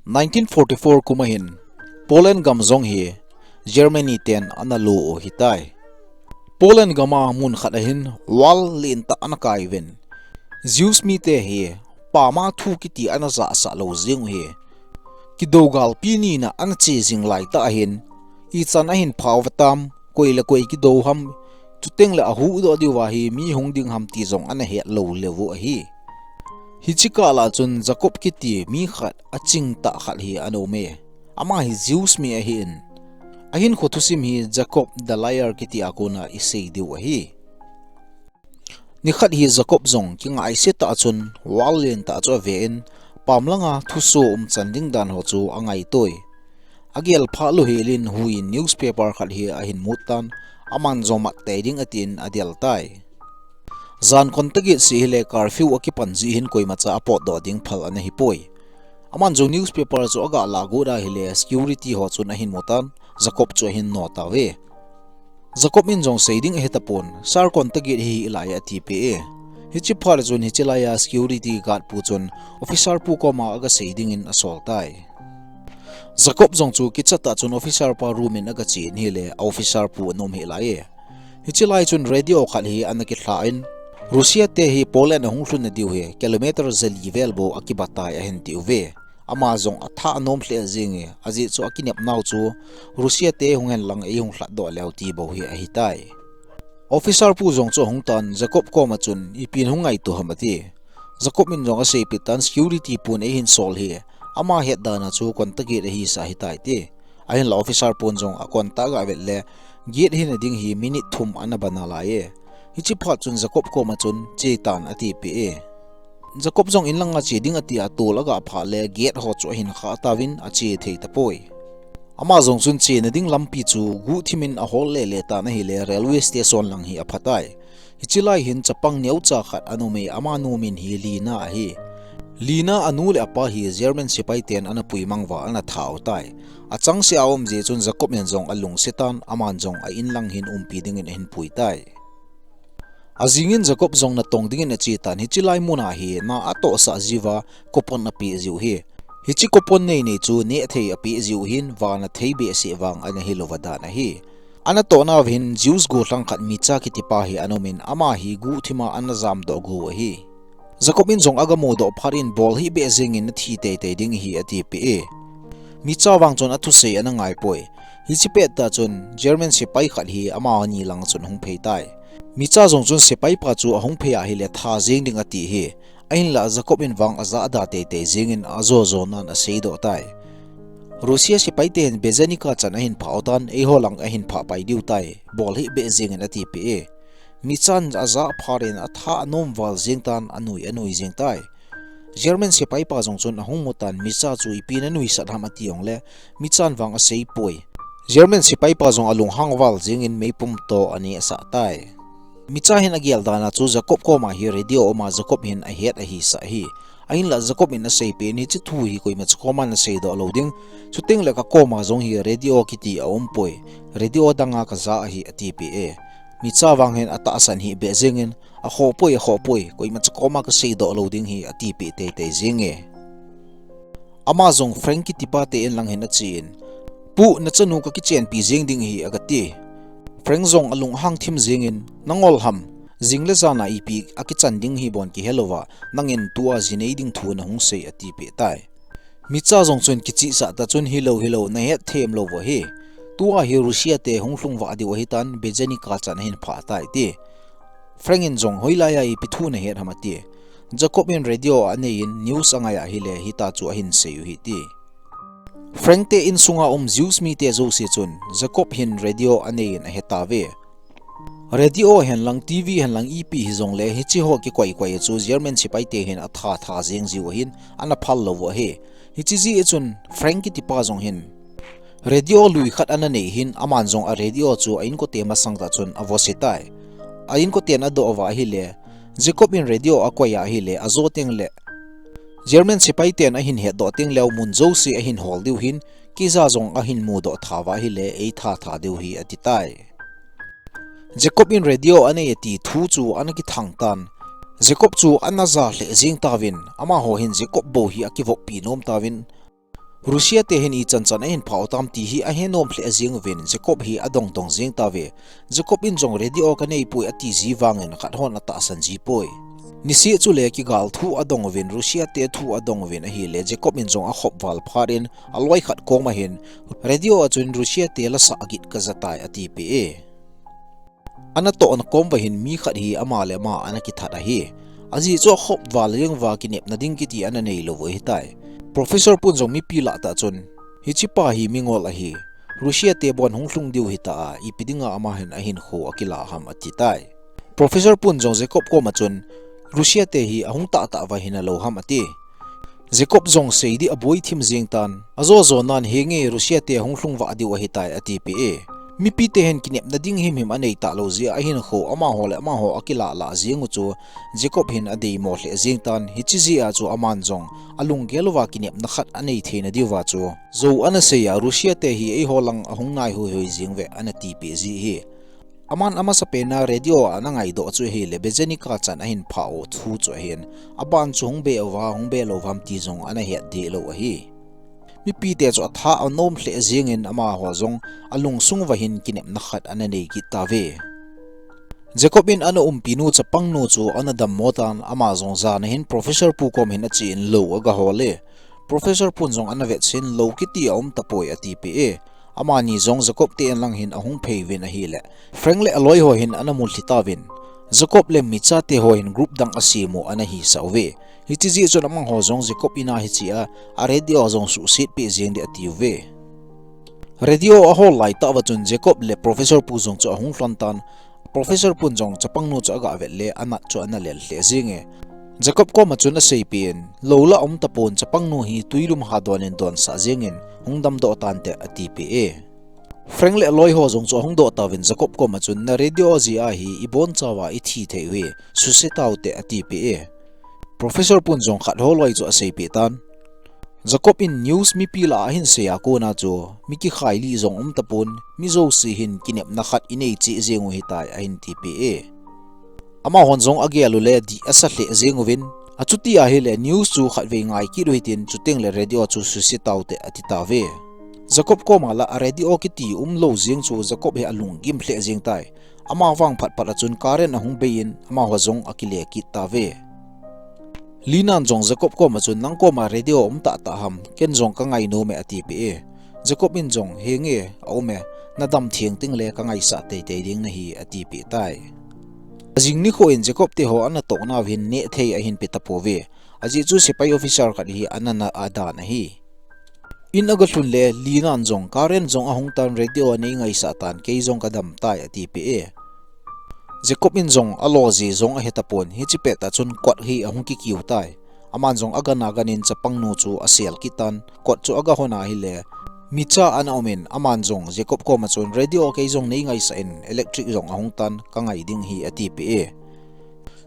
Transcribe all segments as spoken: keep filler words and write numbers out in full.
Nineteen forty-four kum a hin Poland gam jong hi Germany ten ana lo u hitai. Poland gam a mun khat a hin wall lentah ana kai uvin, Jews mite hi pama thu kiti ana jahsah lou jing u hi. Kidou galpi nina ana che jing laitah a hin, ichan ahin phah uva tam, koi le koi kidou ham, chuteng le ahuhdoh diuva hi mi hung ding ham ti jong ana het lou leu u ahi. Hiche kah lah chun Jacob kiti mi khat aching tah khat hi ana um e. Ama hi Jews mi ahin, ahinkho thusim hi Jacob the Liar kiti a kona isei diu ahi. Nikhat hi Jacob jong kingaise tah chun wall lentah chu ave in, pam langa thuso umchan ding dan ho chu angaito e. Agel phat lou helin huiyin newspaper khat hi ahin mut tan, aman jong mat tei ding atin adel tai. Jan konta get seh hile curfew akipan jeh hin koimacha apotdoh ding phal ana hipoi. Aman jong newspaper chu aga lagot ahile security ho chun ahin mutan, Jacob chu ahin no tauve. Jacob in jong sei ding ahetapon, Sir, konta get hi hilai e, atipeh e. Hiche phat chun hiche laiya security guard pu chun officer pu koma aga sei dingin asol tai. Jacob jong chu kichatah chun officer pa room in aga chen ahile, officer pu ana um hih lai e. Hiche lai chun radio khat hi ana kilha in, Russia te hi Poland ahung lhun nadiu hi kilometer jali vel bou akiba tai ahin tiuve. Ama jong athah anom lheh jenge, ajeh chu akinepnau chu Russia te hung henlang eihung lhatdoh leu ti bou hi ahitai. Officer pu jong chu ahung tan, Jacob koma chun, Ipin hung ngaito ham, ati. Jacob in jong aseipeh tan, security pun eihin sol hi, ama het dana chu konta get ahisah ahitai, ati. Ahinla officer pun jong akonta aga vet le, get hina ding hi minute thum ana bana lai e. Hiche phat chun Jacob koma chun, Chetan, atipeh e. Jacob jong inlanga che ding atia tol aga phah le, get ho chu ahin khah tauvin ache thei tapoi. Ama jong chun chena ding lampi chu guhthimin ahol lele tan ahile, railway station lang hi aphatai. Hiche lai hin chapang neocha khat ana um e, amanu min hi Lina ahi. Lina anu le apa hi German sepai ten ana puimang uva ana that u tai. Achangseh a aum jeh chun Jacob in jong alungset tan, aman jong a inlang hin umpi dingin ahin pui tai. Ajingin Jacob jong natong dingin ache tan, hiche lai muna hi na atohsah jiuva coupon apeh jiu hi. Hiche coupon neinei chu nehthei apeh jiu hin, vana thei behseh vang ana hilouva dan ahi. Anatohna uva hin Jews gollhang khat Micha kitipa hi ana umin, ama hi guhthima ana jamdoh go ahi. Jacob in jong aga mudoh phat in, bol hih beh jengin nathi teitei ding ahi, atipeh e. Micha vang chun athusei ana ngaipoi. Hiche pettah chun German sepai khat hi amani langa chun hung phei tai. Micha jong chun sepaipa chu ahung phei ahile tha jeng ding ati hi. Ahinla Jacob in vang ajahda teitei jengin ajo jonan aseidoh tai. Russia sepaite hin Berezhevka chan ahin phah u tan, eiho lang ahin phah pai diu tai, bol hih beh jengin atipeh e. Michan ajah phat in atha anom val jeng tan, anui anui jeng tai. German sepaipa jong chun ahung mutan, Micha chu ipi nanuisat ham ati jongle, Michan vang aseipoi. German sepaipa jong alunghang val jengin meipum toh anehsah tai. Micha hin agel dana chu Jacob koma hi radio auma, Jacob hin ahet ahisah hi. Ahinla Jacob in aseipeh in, hiche thu hi koimacha koma naseidoh lou ding. Chutengle kakoma jong hi radio kiti aumpoi. Radio danga kajah ahi, atipeh e. Micha vang hin atahsan hih beh jengin, akhohpoi, akhohpoi, koimacha koma kaseidoh lou ding hi, atipeh teitei jenge. Ama jong Frank kitipa te inlang hin achen, Pu, nachanu kakichenpi jeng ding ahi, agati. Frank jong alunghang thim jengin, Nangol ham, jing le jana ipi akichan ding hi bon kihelouva, nangin tua jinei ding thu nahung sei, atipeh tai. Micha jong chun kichihsah tah chun, Hilou, hilou, nahet them lou uva hi. Tua hi Russia te hung lhung vah diu ahitan, Berezhevka chan ahin phah tai, ati. Frank in jong, Hoilaiya ipi thu nahet ham, ati. Jacob in radio aneiyin news angai ahile, hitia chu ahin sei u hi, ati. Frank te insunga um Jews mite jouse chun Jacob hin radio aneiyin ahetauve. Radio henlang, TV henlang, ipi hijongle hicheho kikoikoi a chu German sepaite hin atha tha jeng jiu ahin, ana phal lou u ahi. Hiche jeh chun Frank kitipa jong hin radio lui khat ana nei hin, aman jong a radio chu a inkote masang tah chun avoh se tai. A inkoten adoh uva ahile, Jacob in radio akoi ahile, ajo tengle German sepaiten ahin hetdoh tengleu mun jouse ahin hol diu hin, keija jong ahin mudoh thauva ahile eitha tha diu hi, ati tai. Jacob in radio anei ati thu chu ana kithang tan. Jacob chu ana ja lheh jeng tauvin, amaho hin Jacob bou hi akivoppi nom tauvin, Russia te hin ichan chan ahin phah u tam ti hi ahe nom lheh jeng uvin Jacob hi adong dong jeng tauve. Jacob in jong radio kanei poi ati ji vangin khat hon atahsan ji poi. Niseh chule kigal thu adong uvin Russia te thu adong uvin ahile Jacob in jong akhop val phat in aloi khat kom ahin radio a chun Russia te la sah git kaja tai atipeh e. Ana tohna kom uva hin mi khat hi ama le ama ana kithat ahi. Ajeh chu akhop val jeng uva kinepna ding kiti ana neilou u ahitai. Professor pun jong mipi lah tah chun, hiche pa hi mingol ahi. Russia te bon hung lhung diu hita a, ipi dinga ama hin ahinkho akilah ham ati tai. Professor pun jong Jacob koma chun, Russia te hi ahung tahtah uva hina lou ham ati. Jacob jong seiding aboi thim jeng tan, ajo jo nan henge Russia te ahung lhung vah diu ahitai atipeh e. Mipi te hin kinepna ding himhim anei talou jeh a ahinkho amaho le amaho akilah lah jeng u chu Jacob hin adeimo lheh jeng tan, hiche jeh a chu aman jong alunggel uva kinepna khat anei theina diuva chu jou ana sei a Russia te hi eiho lang ahung nai hoi hoi jeng uve ana tipeh ji hi. Aman amasapen a radio a ana ngaidoh chu ahile Bezenica chan ahin phah u thu chu ahin, aban chu hung be uva hung be lou uvam ti jong ana het deh lou ahi. Mipi te chu atha anom lheh jengin amaho jong alungsung uva hin kinepna khat ana nei kit tauve. Jacob in ana umpi nu chapang nu chu ana dammo tan ama jong jan a hin Professor pu kom hin achen lou agahol e. Professor pun jong ana vetsin lou kiti aum tapoi atipeh e. Amani jong Jacob te in lang hin ahung phei uvin ahile Frank le aloi ho hin ana mu lhi tauvin. Jacob le Micha te ho hin group dang asem u ana hisah uve. Hiche jeh chun amaho jong Jacob in a hiche a, a radio jong suhset peh jeng ding atiuve. Radio ahol laitah uva chun Jacob le Professor pu jong chu ahung lhon tan, Professor pun jong chapang nu chu aga vet le anat chu ana lel lheh jeng e. Jacob koma chun aseipeh in, lou la aum tapon chapang nu hi twi lum ha don in donsah jengin hung damdoh tante atipeh e. Frank le aloi ho jong chu ahung doh tauvin Jacob koma chun na radio jeh a hi ibonchauva ithi thei u hi, suse taute atipeh e. Professor pun jong khat ho loi chu aseipeh tan. Jacob in news mipi lah a ahin sei a kona chu, mi kikhai li jong um tapon, mi jouse hin kinepna khat inei cheh jeng u hitai ahin tipeh e. Amahon jong agel u le dih asa lheh jeng uvin, achuti ahile news chu khatvei ngai kit u hitin, chuteng le radio chu suse taute ati tauve. Jacob koma la a radio kiti umlou jeng chu Jacob hi alunggim lheh jeng tai. Ama vang phat phat a chun current ahung bei in, amaho jong akile kit tauve. Linan jong Jacob koma chun, nang koma radio um tahtah ham, ken jong kangai nom e atipeh e. Jacob in jong, henge, aum e, nadam theng teng le kangaisah teitei ding nahi atipeh tai. Ajing nikho in Jacob te ho ana toh nau hin neh thei ahin pe tapouve. Ajeh chu sepai officer khat hi ana na a dan ahi. In aga lhun le Linan jong, current jong ahung tan radio a nei ngaisah tan, kei jong kadam tai atipeh e. Jacob in jong alo ji jong ahe tapon, hiche pet a chun kot hi ahung kikiu tai. Aman jong aga na ganin chapang nu chu asel kit tan, kot chu aga hon ahile Micha ana um in, aman jong Jacob koma chun radio kei jong nei ngaisah in, electric jong ahung tan, kangai ding hi atipeh e.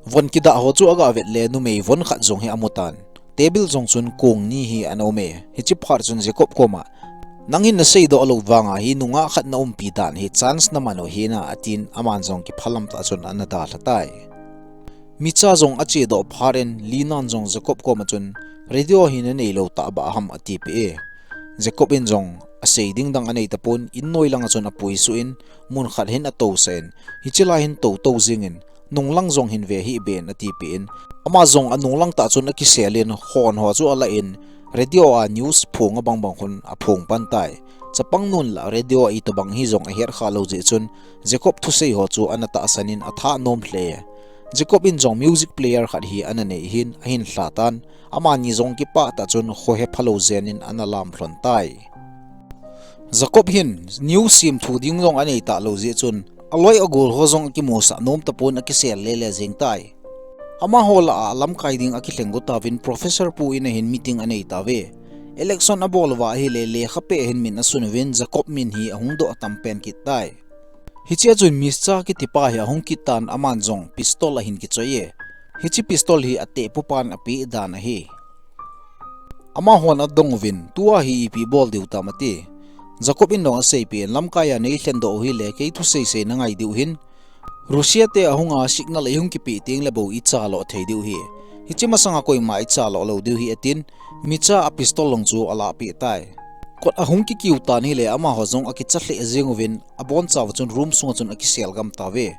Von kidah ho chu aga vet le numei von khat jong hi amu tan. Table jong chun kong ni hi ana um e. Hiche phat chun Jacob koma, nang hin nasei doh lou vanga hi nungah khat naumpi dan hi chance naman u hina atin, aman jong kiphalam tah chun ana dalha tai. Micha jong ache doh phat in Linan jong Jacob koma chun radio hi nanei lou tah bah ham atipeh e. Jacob in jong asei ding dang anei tapon, in noi langa chun apuisuh in mun khat hin atousah in, hiche lai hin toutou jingin, nunglang jong hin ve hih ben atipeh in, ama jong anunglang tah chun akisel in, hon ho chu alah in, radio a news phong abang bang khun aphong pan tai. Chapang nun lah radio a itobang hi jong ahet kha lou jeh chun, Jacob thusei ho chu ana tahsan in atha nom lheh e. Jacob in jong music player khat hi ana nei hin, ahin lha tan, amani jong kipah tah chun khohe phalou jen in ana lam lhon tai. Jacob hin news sem thu ding jong anei talou jeh chun, aloi agol ho jong akimusah nom tapon akisel lele jeng tai. Amaho lah a lamkai ding akilheng got tauvin Professor pu in a hin meeting anei tauve. Election abol uva ahile lekha peh hin min asun uvin Jacob min hi ahung doh atam pen kit tai. Hiche a chun Micha kitipa hi ahung kit tan aman jong pistol ahin kichoi e. Hiche pistol hi atehpu pan apeh dan ahi. Amahon adong uvin, tua hi ipi bol diu tam ati. Jacob in jong aseipeh in, lamkai a nei lhendoh u hile kei thusei sei nangai diu hin. Russia te ahunga signal eihung kipeh teng le bou ichalou thei diu hi. Hiche masanga koima icha lou lou diu hi atin, micha a pistol jong chu alahpeh tai. Kot ahung kikiu tan ahile amaho jong akicha lheh jeng uvin, abonchauva chun room sunga chun akisel gam tauve.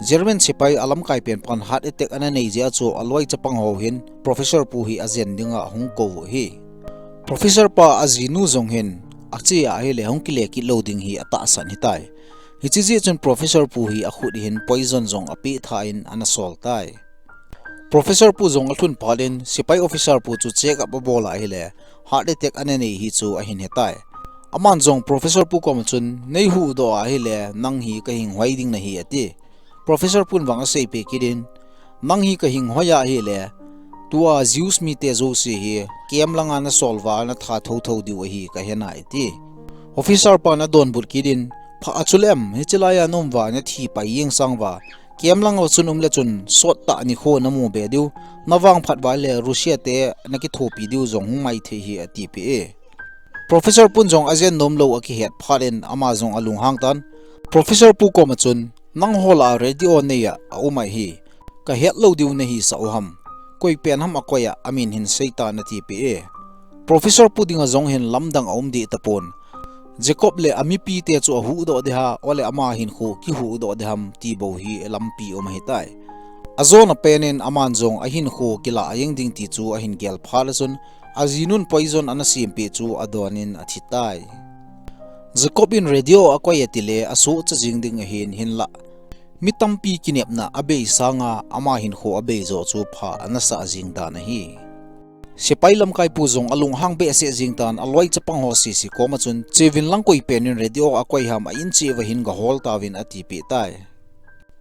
German sepai alamkai pen pan heart attack ana nei jeh a chu aloi chapang ho hin Professor pu hi ajen dinga ahung kou u ahi. Professor pa ajinu jong hin ache a ahile hung kile kit lou ding hi atahsan ahitai. Hiche jeh chun Professor pu hi akhut hin poison jong apeh tha in ana sol tai. Professor pu jong alhun phat in sepai officer pu chu check up abol a ahile heart attack ana nei hi chu ahin hetai. Aman jong Professor pu koma chun, "Nei huhdoh a ahile nang hi kahinghoi ding nahi," ati. Professor pun vang aseipeh kit in, "Nang hi kahinghoi a ahile, tua Jews mite jouse hi camp langa nasol uva natha thotho diu ahi kahe nai," ati. Officer pan adonbut kit in, "Pha a chuleh, hiche laiya naum uva nathi pai jeng sang uva, camp langa chun um le chun sottah nikho namu be diu, navangphat uva le Russia te nakithopi diu jong hung maithei hi," atipeh e. Professor pun jong ajen nom lou akihet phat in ama jong alunghang tan. Professor pu koma chun, "Nangho lah a radio nei a aum ahi. Kahet lou diu nahisah u ham? Koi pen ham akoi a, amin hin seita," atipeh e. Professor pu dinga jong hin lamdang aum deh tapon. Jacob le amipite chu ahuhdoh ding ham, ole ama hinkho kihuhdoh ding ham ti bou hi lampi um ahitai. Ajona pen in aman jong ahinkho kilah jeng ding ti chu ahin gel phat a chun, ajinun poison ana sempeh chu adon in athi tai. Jacob in radio akoi ati le asohcha jing ding ahin, hinlah mi tampi kinepna abei sanga ama hinkho abei joh chu pha ana sah jing dan ahi. Sepai lamkai pu jong alunghang behseh jeng tan, aloi chapang ho sese koma chun, "Cheuvin lang, koi pen in radio akoi ham, a in cheh uva hin gahol tauvin," atipeh tai.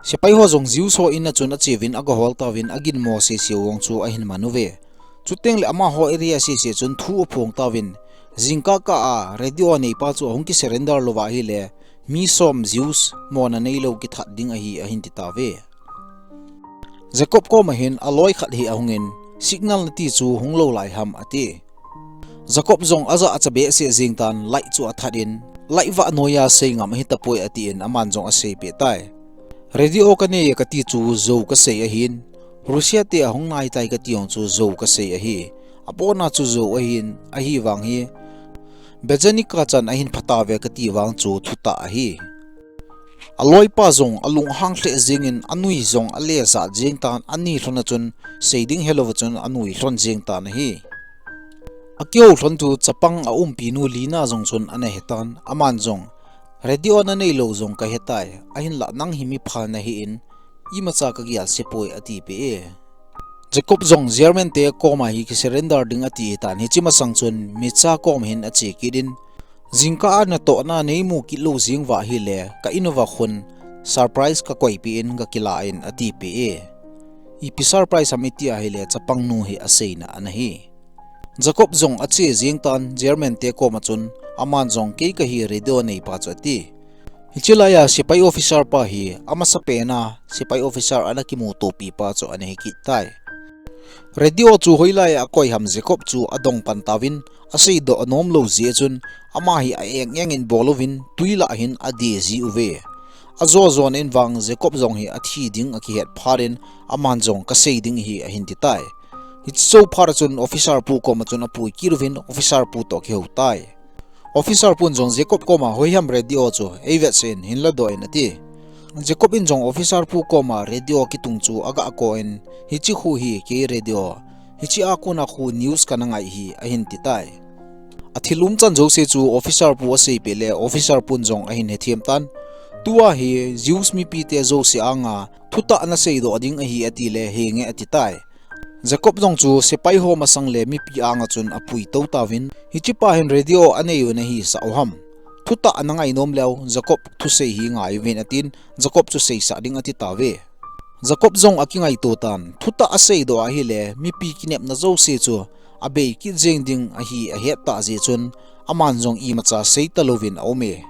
Sepai ho jong Jews ho in a chun acheuvin agahol tauvin, aginmo sese u jong chu ahin man uve. Chuteng le amaho area sese chun thu aphong tauvin, "Jingkah kah a radio aneipa chu ahung kisurrender lou uva ahile, mi som Jews mona neilou kithat ding ahi," ahin ti tauve. Jacob koma hin aloi khat hi ahungin, "Signal nati chu hung lou lai ham?" ati. Jacob jong ajah acha behseh jeng tan, light chu athat in, "Light vah noiya seingam ahitapoi," atin aman jong aseipeh tai. "Radio kanei e kati chu jou kasei ahin, Russia te ahung naitai kati jong chu jou kasei ahi. Abona chu jou ahin, ahivang hi Bejanika chan ahin phatauve kati vang chu thutah ahi." Aloipa jong alunghang lheh jengin, anui jong alejat jeng tan, ani lhon a chun sei ding helou a chun anui lhon jeng tan ahi. Akihou lhon chu chapang aumpinu Lina jong chun ana hetan, aman jong, "Radio nanei lou jong kahetai, ahinlah nang hi mipha nahin, imacha kagel sepoi," atipeh e. Jacob jong German te koma hi kisurrender ding ati hitan, hiche masang chun micha koma hin ache kit in, "Jingkah a natohna neimu kit lou jeng uva ahile, ka in uva khun surprise kakoipeh in gakilah in," atipeh e. Ipi surprise ham iti ahile, chapangnu hi aseina ana hi. Jacob jong ache jeng tan, German te koma chun, aman jong, "Kei kahi radio neipa chu," ati. Hiche laiya sepai officer pa hi amasapen a sepai officer ana kimutopi pa chu ana hi kit tai. Radio chu hoilaiya akoi ham Jacob chu adong pan tauvin, aseidoh anom lou jeh chun, ama hi a-eng engin bol uvin, twi lah hin adei ji uve. Ajo jon in vang Jacob jong hi athi ding akihet phat in, aman jong, "Kasei ding ahi," ahin ti tai. Hiche jou phat a chun officer pu koma chun apui kit uvin, officer pu toh akihou tai. Officer pun jong Jacob koma, "Hoiham radio chu, eivet sah in, hin ladoh in," ati. Jacob in jong officer pu koma radio kitung chu agakou in, "Hiche khu hi kei radio, hiche a kona khu news kana ngai ahi," ahin ti tai. Athil umchan jouse chu officer pu aseipeh le officer pun jong ahin hethem tan. Tua hi Jews mipite jouse anga thutah naseidoh ding ahi atile henge ati tai. Jacob jong chu sepai ho masang le mipi anga chun apui tou tauvin, "Hichepa hin radio anei u nahisah u ham? Thutah nangai nom leu, Jacob thusei hi ngai uvin," atin, Jacob chu seisah ding ati tauve. Jacob jong akingaito tan, thutah aseidoh ahile, mipi kinepna jouse chu abei kit jeng ding ahi ahet tah jeh chun, aman jong imacha sei talouvin aum e.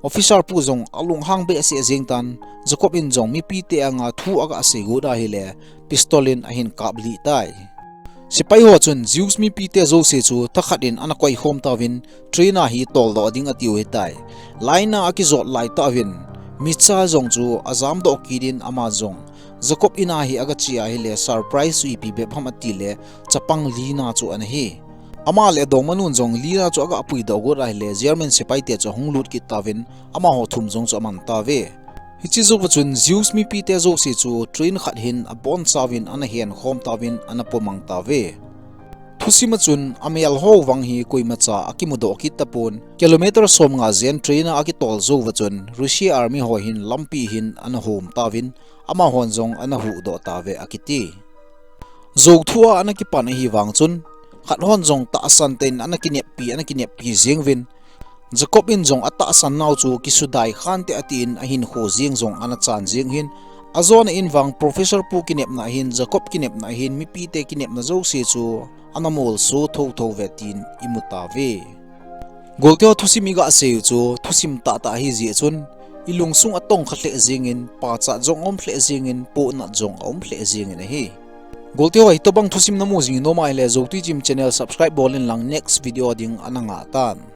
Officer pu jong alunghang behseh jeng tan, Jacob in jong mipite anga thu agasei got ahile, pistol in ahin kaplih tai. Sepai ho chun Jews mipite jouse chu thakhat in ana koikhom tauvin, train a hi toldoh ding atiu hitai. Line a akijot laitah uvin, micha jong chu ajamdoh kit in ama jong, Jacob in a hi aga che ahile surprise chu ipi bep ham ati le chapang li na chu ana hi. Ama le adongmanun jong li na chu aga pui doh got ahile German sepai te chu ahung lut kit tauvin amaho thum jong chu aman tauve. Hiche jouva chun Jews mipi te jouse chu train khat hin abon chauvin ana hen khom tauvin ana pomang tauve. Thusim a chun amel ho vang hi koimacha akimudoh kit tapon, kilometer som nga jen train a akitol jouva chun Russia Army ho hin lampi hin ana hom tauvin, amahon jong ana huhdoh tauve akiti. Jou thu a ana kipan ahi vang chun, khat hon jong tahsan tah in ana kineppi, ana kineppi jeng uvin, Jacob in jong atahsan nau chu kisudai khante atin ahinkho jeng jong ana chan jeng hin, ajona in vang Professor pu kinepna ahin, Jacob kinepna ahin, mipi te kinepna jouse chu ana molso thotho uve tin imu tauve. Golte ho thusim iga sei u chu, thusim tahtah ahi jeh chun, ilungsung atong kha lheh jeng in, pachat jong aum lheh jeng in, pohnat jong aum lheh jeng in ahi. Golte ho, hitobang thusim namu jing nom ahile, Joutichim channel subscribe bol in lang next video ding ana ngah tan.